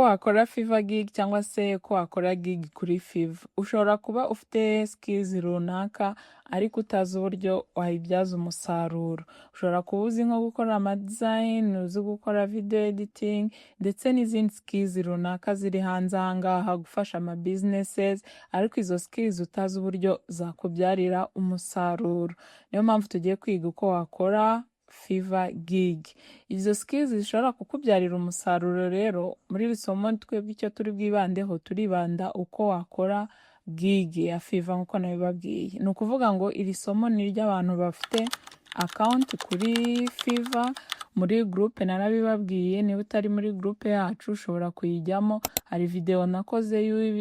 Wakora Fiverr gig cyangwa se ko wakora gig kuri Fiverr. Ushobora kuba ufite skills runaka ariko utazi uburyo wayibyaza umusaruro. Ushobora kuba uzi nko gukora ama design, uzi gukora video editing ndetse n'izindi skills runaka ziri hanze aha ngaha, gufasha ama businesses, ariko izo skills utazi uburyo zakubyarira umusaruro. Niyo mpamvu tugiye kwiga uko wakora Fiverr gig. Izo skills zishobora kukubyarira umusaruro rero, muri iri somo twebwe icyo turi bwibandeho, turibanda uko wakora gig ya Fiverr nk'uko nabibabwiye. Ni ukuvuga ngo iri somo ni iry'abantu bafite account kuri Fiverr. Muri groupe narabibabwiye, niba utari muri groupe yacu ushobora kuyijyamo. Hari video nakoze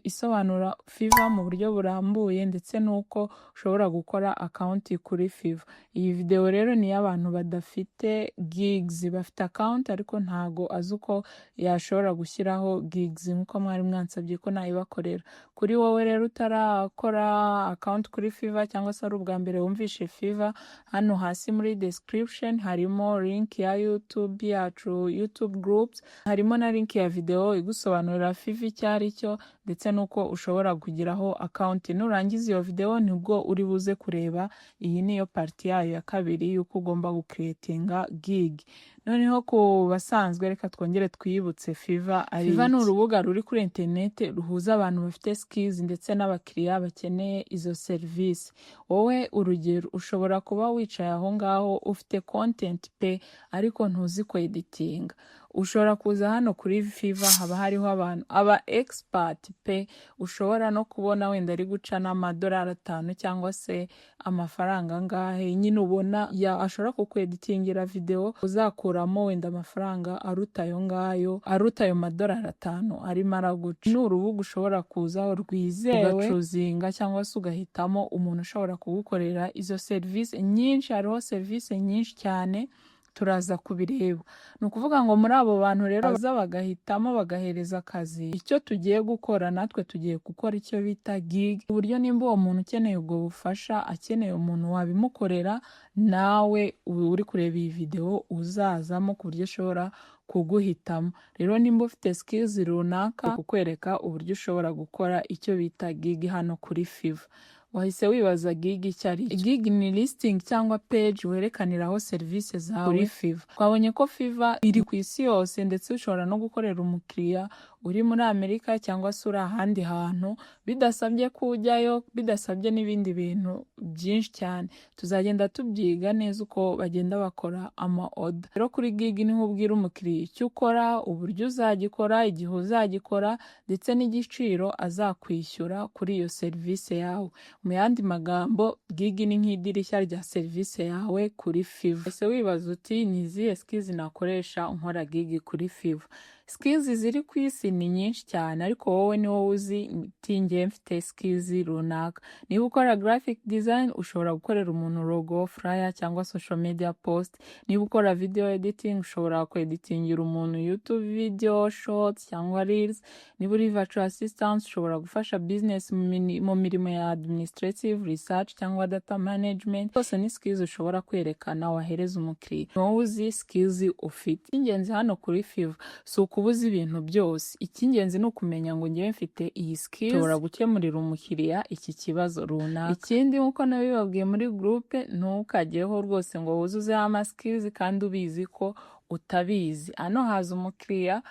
isobanura Fiverr mu buryo burambuye ndetse n'uko ushobora gukora account kuri Fiverr. Iyi video rero ni iy'abantu badafite gigs, bafite account ariko ntago azi uko yashobora gushyiraho gigs, nk'uko mwari mwansabye ko nayibakorera. Kuri wowe rero utarakora account kuri Fiverr cyangwa se ari ubwa mbere wumvishe Fiverr, hano hasi muri description harimo link ya YouTube yacu, YouTube groups, harimo na link ya video igusobanurira Fiverr icyo ari cyo ndetse n'uko ushobora kugiraho account. Nurangiza iyo video nibwo uri buze kureba iyi niyo part yayo ya kabiri y'uko ugomba gucreatinga gig. Noneho ku basanzwe, reka twongere twibutse Fiverr ari Fiverr ni urubuga ruri kuri interineti ruhuza abantu bafite skills ndetse n'abakiriya bakeneye izo serivisi. Wowe urugero, ushobora kuba wicaye aho ngaho ufite content pe, ariko ntuzi kweditinga. Ushobora kuza hano kuri Fiverr, haba hariho abantu aba expert pe, ushobora no kubona wenda ari guca n'amadolari 5 cyangwa se amafaranga angahe nyine, ubona ya ashobora kukweditingira video uzakuramo wenda amafaranga aruta ayo ngayo, aruta ayo madolari 5 arimo araguca. Ni urubuga ushobora kuzaho rwizewe, ugachoosinga cyangwa se ugahitamo umuntu ushobora kugukorera izo serivisi nyinshi. Hariho serivisi nyinshi cyane, turaza kubireba. Ni ukuvuga ngo muri abo bantu rero baza bagahitamo, bagahereza akazi, icyo tugiye gukora natwe, tugiye gukora icyo bita gig, uburyo nimba uwo muntu ukeneye ubwo bufasha akeneye umuntu wabimukorera, nawe uri kureba iyi video uzazamo ku buryo ushobora kuguhitamo. Rero nimba ufite skills runaka, kukwereka uburyo ushobora gukora icyo bita gig hano kuri Fiverr. Wahise wibaza gig icyo ari cyo. Gig ni listing cyangwa page werekaniraho serivisi zawe kuri Fiverr. Twabonye ko Fiverr iri ku isi yose, ndetse ushobora no gukorera umukiriya uri muri Amerika cyangwa se uri ahandi hantu, bidasabye ko ujyayo, bidasabye n'ibindi bintu byinshi cyane. Tuzagenda tubyiga neza uko bagenda bakora ama order. Rero kuri gig niho ubwira umukiriya icyo ukora, uburyo uzagikora, igihe uzagikora ndetse n'igiciro azakwishyura kuri iyo serivisi yawe. Mu yandi magambo, gig ni nk'idirishya rya serivisi yawe kuri Fiverr. Ese wibaza uti: "Ni izihe skills nakoresha nkora gig kuri Fiverr?" Skills ziri ku isi ni nyinshi cyane, ariko wowe ni wowe uzi uti: "Njye mfite skills runaka." Niba ukora graphic design, ushobora gukorera umuntu logo, flyer cyangwa social media post. Niba ukora video editing, ushobora kweditingira umuntu YouTube video, shorts cyangwa reels. Niba uri virtual assistant, ushobora gufasha business mu mirimo ya administrative, research cyangwa data management. Zose ni skills ushobora kwerekana wahereza umukiriya. Ni wowe uzi skills ufite. Icy'ingenzi hano kuri Fiverr si ukuba uzi ibintu byose. Icy'ingenzi ni ukumenya ngo: "Ngewe mfite iyi skills, nshobora gukemurira umukiriya iki kibazo runaka." Ikindi, nk'uko nabibabwiye muri groupe, ntukajyeho rwose ngo wuzuzeho ama skills kandi ubizi ko utabizi. Hano haza umukiriya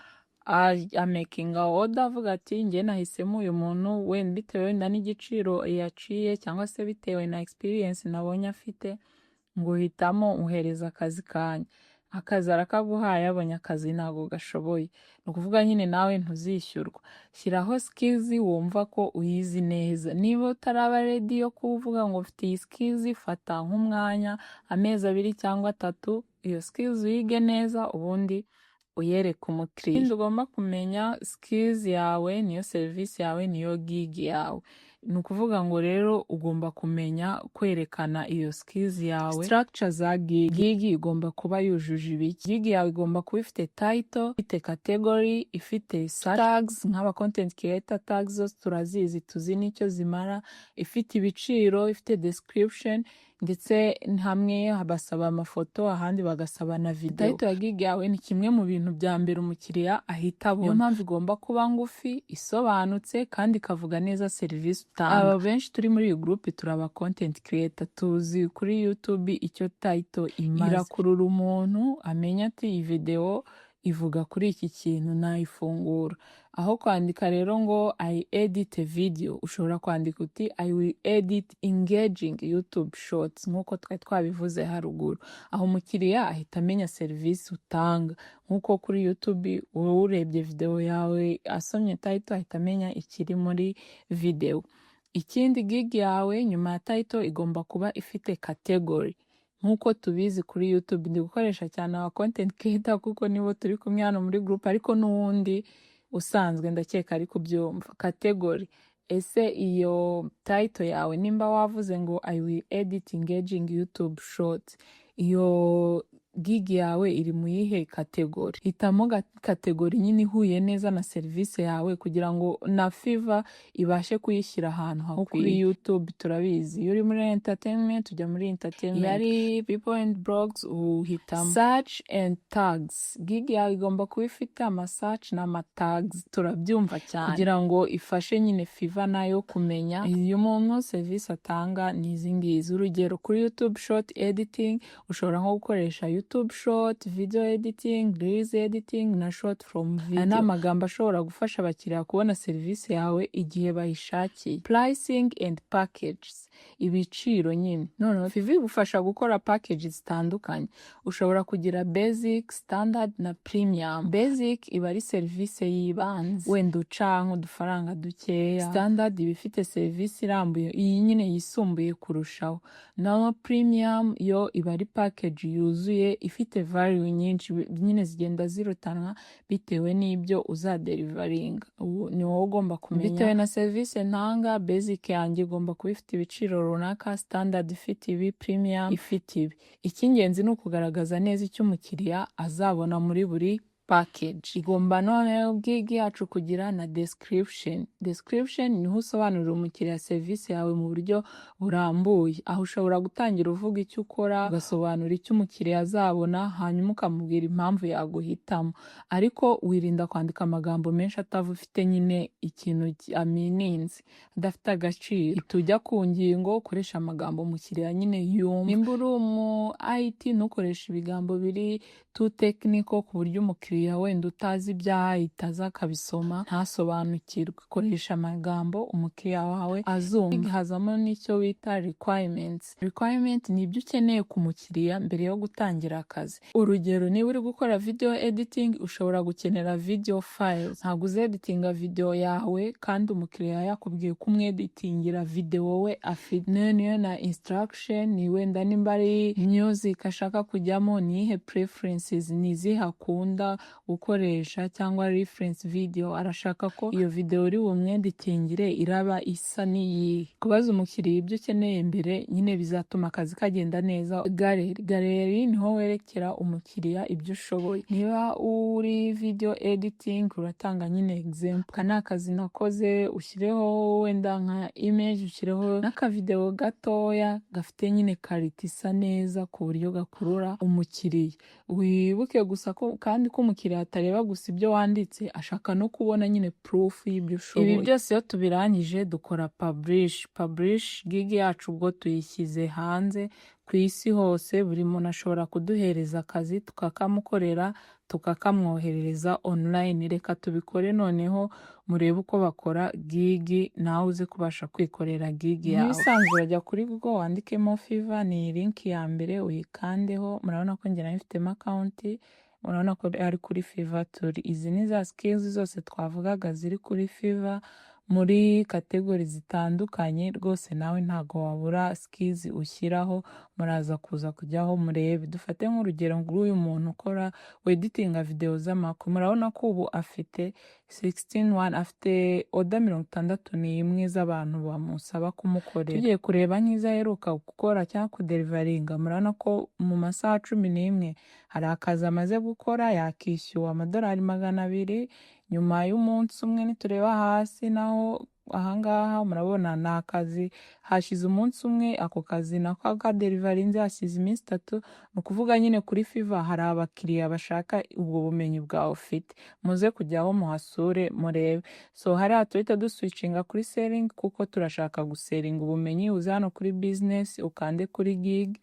amakinga order, avuga ati: "Njye nahisemo uyu muntu wenda bitewe wenda n'igiciro yaciye cyangwa se bitewe na experience nabonye afite, nguhitamo, uhereza akazi kanjye." Akazi arakaguhaye, abonye akazi ntabwo gashoboye, ni ukuvuga nyine nawe ntuzishyurwa. Shyiraho skills wumva ko uyizi neza. Niba utaraba ready yo kuvuga ngo ufite iyi skills, fata nk'umwanya, amezi 2 cyangwa 3, iyo skills uyige neza, ubundi uyereke umukiriya. Ikindi ugomba kumenya, skills yawe niyo serivisi yawe, niyo gig yawe. Ni ukuvuga ngo rero ugomba kumenya kwerekana iyo skills yawe. Structure za gig: gig igomba kuba yujuje ibiki? Gig yawe igomba kuba ifite title, ifite category, ifite tags, nk'aba content creator tags zose turazizi, tuzi n'icyo zimara, ifite ibiciro, ifite description. Ndetse hamwe basaba amafoto, ahandi bagasaba na video. Title ya gig yawe ni kimwe mu bintu bya mbere umukiriya ahita abona. Niyo mpamvu igomba kuba ngufi, isobanutse kandi ikavuga neza serivisi utanga. Aba benshi turi muri iyi group turi aba content creator, tuzi kuri YouTube icyo title imaze. Irakurura umuntu amenya ati iyi video ivuga kuri iki kintu, nayifungura. Aho kwandika rero ngo "I edit a video", ushobora kwandika uti "I will edit engaging YouTube shorts", nk'uko twari twabivuze haruguru. Aho umukiriya ahita amenya serivisi utanga. Nk'uko kuri YouTube wowe urebye video yawe asomye title ahita amenya ikiri muri video. Ikindi, gig yawe nyuma ya title igomba kuba ifite category. Nk'uko tubizi kuri YouTube, ndi gukoresha cyane aba content creator kuko nibo turi kumwe hano muri group, ariko n'uwundi usanzwe ndakeka ari kubyumva. Category: ese iyo title yawe nimba wavuze ngo "I will edit engaging YouTube short", iyo gig yawe iri mu yihe category? Hitamo category nyine ihuye neza na serivisi yawe kugira ngo na Fiverr ibashe kuyishyira ahantu hakwiye. Kuri YouTube turabizi, iyo uri muri entertainment ujya muri entertainment, iyo ari people and blogs uhitamo. Search and tags: gig yawe igomba kuba ifite ama search n'ama tags, turabyumva cyane, kugira ngo ifashe nyine Fiverr nayo kumenya iyo umuntu serivisi atanga ni izi ngizi. Urugero, kuri YouTube short editing ushobora nko gukoresha YouTube short, video editing, reels editing na short form video. Aya ni amagambo ashobora gufasha abakiriya kubona serivisi yawe igihe bayishakiye. Pricing and packages: ibiciro nyine. Noneho Fiverr igufasha gukora packages zitandukanye. Ushobora kugira basic, standard na premium. Basic iba ari serivisi y'ibanze, wenda uca nk'udufaranga dukeya. Standard iba ifite serivisi irambuye, iyi nyine yisumbuye kurushaho. Naho premium yo iba ari package yuzuye, ifite value nyinshi, nyine zigenda zirutanwa bitewe n'ibyo uzadeliveringa. Ubu ni wowe ugomba kumenya bitewe na serivisi ntanga: basic yanjye igomba kuba ifite ibiciro runaka, standard ifite ibi, premium ifite ibi. Icy'ingenzi ni ukugaragaza neza icyo umukiriya azabona muri buri package. Igomba noneho gig yacu kugira na description. Description niho usobanurira umukiriya serivisi yawe mu buryo burambuye. Aho ushobora gutangira uvuga icyo ukora, ugasobanura icyo umukiriya azabona, hanyuma ukamubwira impamvu yaguhitamo. Ariko wirinda kwandika amagambo menshi atava ufite nyine ikintu amininze, adafite agaciro. Tujya ku ngingo, ukoresha amagambo umukiriya nyine yumva. Nimba uri umu IT, ntukoreshe ibigambo biri too technical ku buryo umukiriya wenda utazi ibya IT aza akabisoma ntasobanukirwe. Koresha amagambo umukiriya wawe azumva. Hazamo n'icyo bita requirements. Requirement ni ibyo ukeneye ku mukiriya mbere yo gutangira akazi. Urugero, niba uri gukora video editing, ushobora gukenera video files. Ntabwo uzeditinga video yawe kandi umukiriya yakubwiye ko umweditingira video we afite. Niyo na instruction ni wenda nimba ari music ashaka kujyamo, ni iyihe preferences, ni izihe akunda gukoresha, cyangwa reference video, arashaka ko iyo video uri bumweditingire iraba isa n'iyihe. Kubaza umukiriya ibyo ukeneye mbere nyine bizatuma akazi kagenda neza. Gallery: gallery niho werekera umukiriya ibyo ushoboye. Niba uri video editing, uratanga nyine example: aka ni akazi nakoze, ushyireho wenda nka image, ushyireho n'akavideo gatoya gafite nyine quality isa neza ku buryo gakurura umukiriya. Wibuke gusa ko kandi ko umukiriya atareba gusa ibyo wanditse, ashaka no kubona nyine proof y'ibyo ushoboye. Ibi byose iyo tubirangije dukora publish. Publish gig yacu, ubwo tuyishyize hanze ku isi hose, buri muntu ashobora kuduhereza akazi tukakamukorera, tukakamwoherereza online. Reka tubikore noneho murebe uko bakora gig, nawe uze kubasha kwikorera gig yawe. Nk'ibisanzwe urajya kuri Google wandikemo Fiverr, ni link ya mbere uyikandeho. Murabona ko njye nayo mfitemo account, murabona ko ari kuri Fiverr turi. Izi ni za skills zose twavugaga ziri kuri Fiverr muri category zitandukanye. Rwose nawe ntago wabura skills ushyiraho. Muraza kuza kujyaho murebe. Dufate nk'urugero rw'uyu muntu ukora weditinga video z'amakwe. Murabona ko ubu afite 16 afite order 61 z'abantu bamusaba kumukorera. Tugiye kureba nk'izo aheruka gukora cyangwa kudeliveringa, murabona ko mu masaha 11 hari akazi amaze gukora, yakishyuwe amadolari 200. Nyuma y'umunsi umwe nitureba hasi naho Ahangaha murabona ni akazi hashize umunsi umwe, ako kazi nako kadeliverinze hashize iminsi 3. Ni ukuvuga nyine kuri Fiverr hari abakiriya bashaka ubwo bumenyi bwawe ufite. Muze kujyaho muhasure murebe. So hariya tuhita duswitchinga kuri selling, kuko turashaka gusellinga ubumenyi. Uze hano kuri business, ukande kuri gig.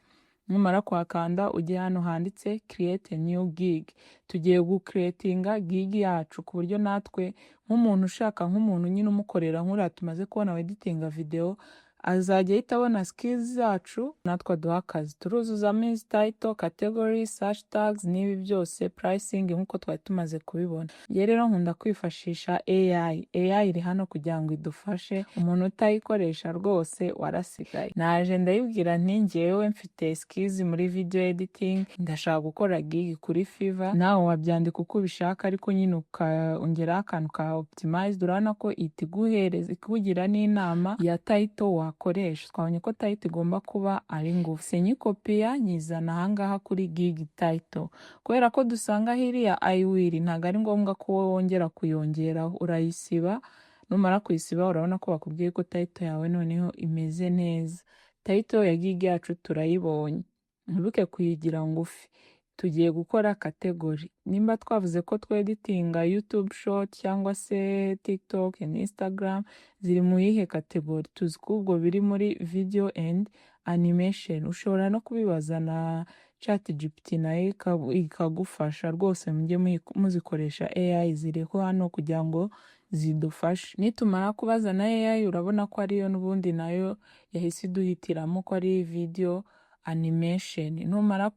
Numara kuhakanda, ujye hano handitse "Create a new gig". Tugiye gucreatinga gig yacu ku buryo natwe nk'umuntu ushaka, nk'umuntu nyine umukorera, nk'uriya tumaze kubona weditinga video, azajya ahita abona skills zacu, natwe aduha akazi. Turuzuzamo izi title, category, search tags n'ibi byose, pricing, nk'uko twari tumaze kubibona. Njye rero nkunda kwifashisha AI. AI iri hano kugira ngo idufashe. Umuntu utayikoresha rwose warasigaye. Naje ndayibwira nti: "Njyewe mfite skills muri video editing, ndashaka gukora gig kuri Fiverr." Nawe wabyandika uko ubishaka, ariko nyine ukongeraho akantu ka optimized. Urabona ko ihita iguhereza, ikugira n'inama ya title wakoresha. Twabonye ko title igomba kuba ari ngufi. Sinyikopiya, nyizana ahangaha kuri gig title. Kubera ko dusanga hiriya "I will", ntabwo ari ngombwa ko wowe wongera kuyongeraho, urayisiba. Numara kuyisiba, urabona ko bakubwiye ko title yawe noneho imeze neza. Title ya gig yacu turayibonye, ntibuke kuyigira ngufi. Tugiye gukora category. Nimba twavuze ko tweditinga YouTube Short cyangwa se TikTok and Instagram, ziri mu yihe category? Tuzi ko ubwo biri muri video and animation. Ushobora no kubibaza na ChatGPT, nayo ikagufasha rwose. Mujye muzikoresha AI, ziriho hano kugira ngo zidufashe. Nitumara kubaza na AI, urabona ko ariyo n'ubundi nayo yahise iduhitiramo ko ari video animation. Numara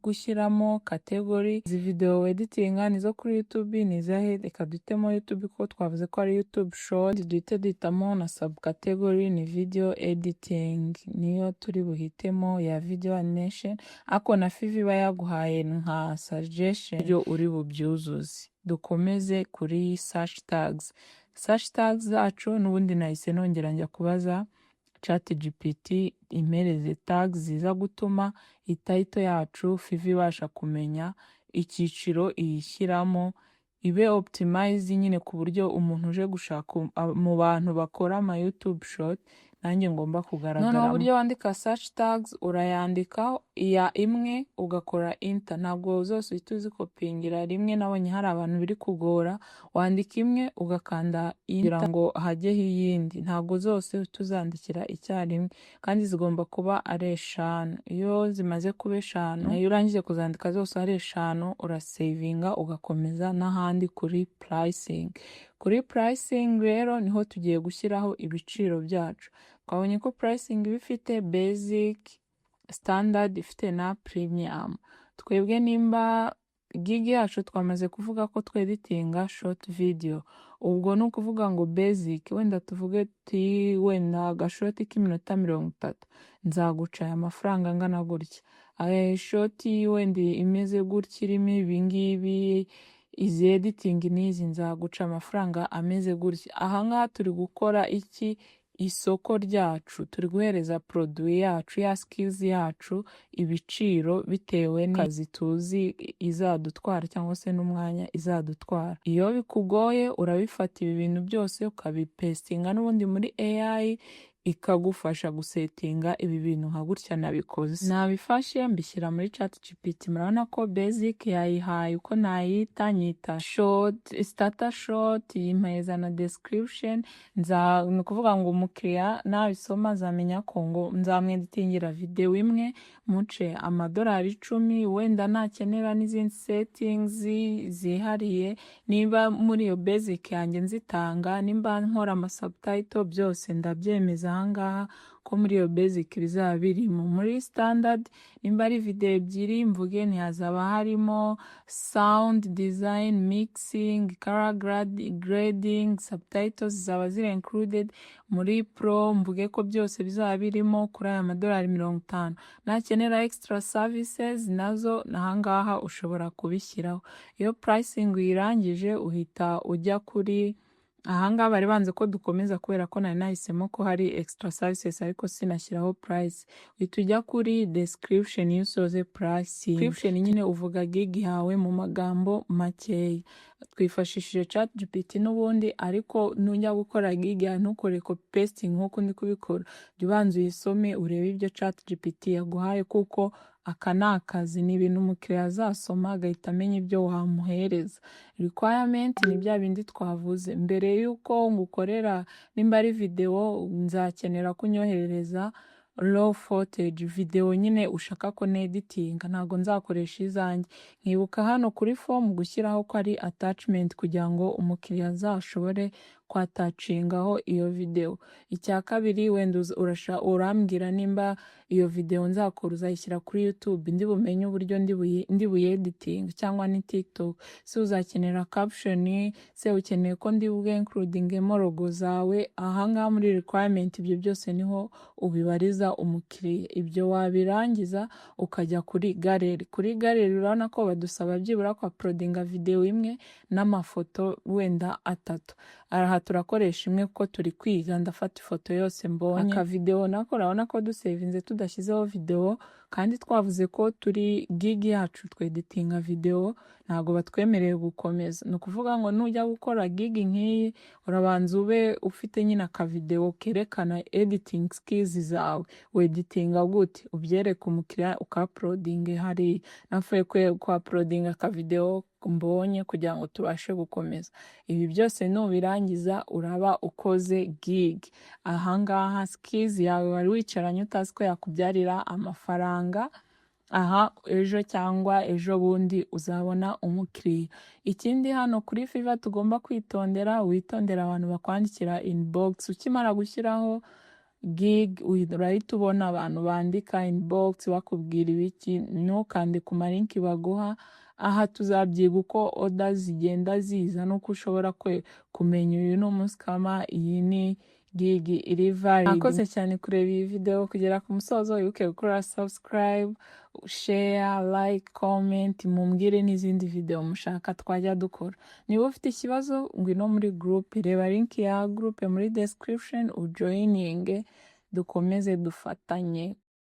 gushyiramo category, izi video weditinga nizo kuri YouTube, ni izahe? Reka duhitemo YouTube kuko twavuze ko ari YouTube Short. Duhite duhitamo na sub category, ni video editing, niyo turi buhitemo ya video animation. Ariko na Fiverr iba yaguhaye nka suggestion ibyo uri bubyuzuze. Dukomeze kuri search tags. Search tags zacu n'ubundi nahise nongera njya kubaza ChatGPT impereze tags ziza gutuma ititle yacu Fiverr ibasha kumenya icyiciro iyishyiramo, ibe optimize nyine, ku buryo umuntu uje gushaka mu bantu bakora ama YouTube Short nanjye ngomba kugaragaramo. Noneho uburyo wandika search tags, urayandika iya imwe, ugakora enter. Ntabwo zose uhita uzikopingira rimwe, nabonye hari abantu biri kugora. Wandika imwe, ugakanda kugira ngo hajyeho iyindi. Ntabwo zose uhita uzandikira icyarimwe, kandi zigomba kuba ari 5. Iyo zimaze kuba 5, iyo urangije kuzandika zose ari 5, urasavinga, ugakomeza n'ahandi kuri pricing. Kuri pricing rero niho tugiye gushyiraho ibiciro byacu. Twabonye ko pricing iba ifite basic, standard, ifite na premium. Twebwe nimba gig yacu twamaze kuvuga ko tweditinga short video, ubwo ni ukuvuga ngo basic, wenda tuvuge tuti wenda agashort k'iminota 30 nzaguca aya mafaranga angana gutya, short wenda imeze gutya, irimo ibi ngibi, izi editing n'izi, nzaguca amafaranga ameze gutya. Aha ngaha turi gukora iki? Isoko ryacu, turi guhereza produit yacu, ya skills yacu, ibiciro bitewe n'akazi tuzi izadutwara cyangwa se n'umwanya izadutwara. Iyo bikugoye, urabifata ibi bintu byose ukabipastinga n'ubundi muri AI, ikagufasha gusettinga ibi bintu nka gutya nabikoze. Nabifashe mbishyira muri ChatGPT. Murabona ko basic yayihaye uko nayita, nyita short starter short, yimpeza na description. Nza ni ukuvuga ngo umukiriya nabisoma azamenya ko ngo nzamweditingira video imwe muce amadolari 10. Wenda nakenera n'izindi settings zihariye, niba muri iyo basic yanjye nzitanga, nimba nkora amasubtitle, byose ndabyemeza ahangaha ko muri iyo basic bizaba birimo. Muri standard, nimba ari video 2, mvuge ntihazaba harimo sound design, mixing, color grading, subtitles zizaba ziri included. Muri pro, mvuge ko byose bizaba birimo kuri aya madolari 50. Nakenera extra services nazo ahangaha ushobora kubishyiraho. Iyo pricing uyirangije, uhita ujya kuri Ahangaha bari banze ko dukomeza kubera ko nari nahisemo ko hari extra services, ariko sinashyiraho price. Uhita ujya kuri description iyo usoze pricing. Description nyine uvuga gig yawe mu magambo makeya. Twifashishije ChatGPT n'ubundi, ariko nujya gukora gig yawe ntukore copy pasting nk'uko ndi kubikora. Jya ubanza uyisome, urebe ibyo ChatGPT yaguhaye, kuko aka ni akazi, ni ibintu umukiriya azasoma agahita amenya ibyo wamuhereza. Requirement ni bya bindi twavuze mbere y'uko ngukorera. Nimba ari video, nzakenera ko unyoherereza raw footage, video nyine ushaka ko neditinga, ntabwo nzakoresha izanjye. Nkibuka hano kuri form gushyiraho ko ari attachment kugira ngo umukiriya azashobore kwattachingaho iyo video. Icya kabiri, wenda urambwira nimba iyo video nzakora uzayishyira kuri YouTube, ndi bumenye uburyo ndi buyeditinga, cyangwa ni TikTok. Se uzakenera caption? Se ukeneye ko ndi bwe includingemo logo zawe? Ahangaha muri requirement ibyo byose niho ubibariza umukiriya. Ibyo wabirangiza ukajya kuri gallery. Kuri gallery urabona ko badusaba byibura ku uploadinga video imwe n'amafoto wenda atatu. Aha turakoresha imwe kuko turi kwiga. Ndafata ifoto yose mbonye. Akavideo nako urabona ko dusavinze tudashyizeho video, kandi twavuze ko turi gig yacu tweditinga video, ntabwo batwemereye gukomeza. Ni ukuvuga ngo nujya gukora gig nk'iyi, urabanza ube ufite nyine akavideo kerekana editing skills zawe, weditinga gute, ubyereke umukiriya, ukauploadinge hariya. Napfuye kuuploadinga akavideo mbonye kugira ngo tubashe gukomeza. Ibi byose nubirangiza uraba ukoze gig. Ahangaha skills yawe wari wicaranye utazi ko yakubyarira amafaranga, aha ejo cyangwa ejo bundi uzabona umukiriya. Ikindi hano kuri Fiverr tugomba kwitondera, witondera abantu bakwandikira inbox. Ukimara gushyiraho gig urahita ubona abantu bandika inbox bakubwira ibiki. Ntukande ku malinki baguha. Aha tuzabyiga uko order zigenda ziza n'uko ushobora kumenya uyu ni umuscammer, iyi ni gig iri valid. Mwakoze cyane kureba iyi video kugera ku musozo. Wibuke gukora subscribe, share, like, comment, mumbwire n'izindi video mushaka twajya dukora. Niba ufite ikibazo, ngwino muri group, reba link ya group muri description, ujoininge, dukomeze dufatanye.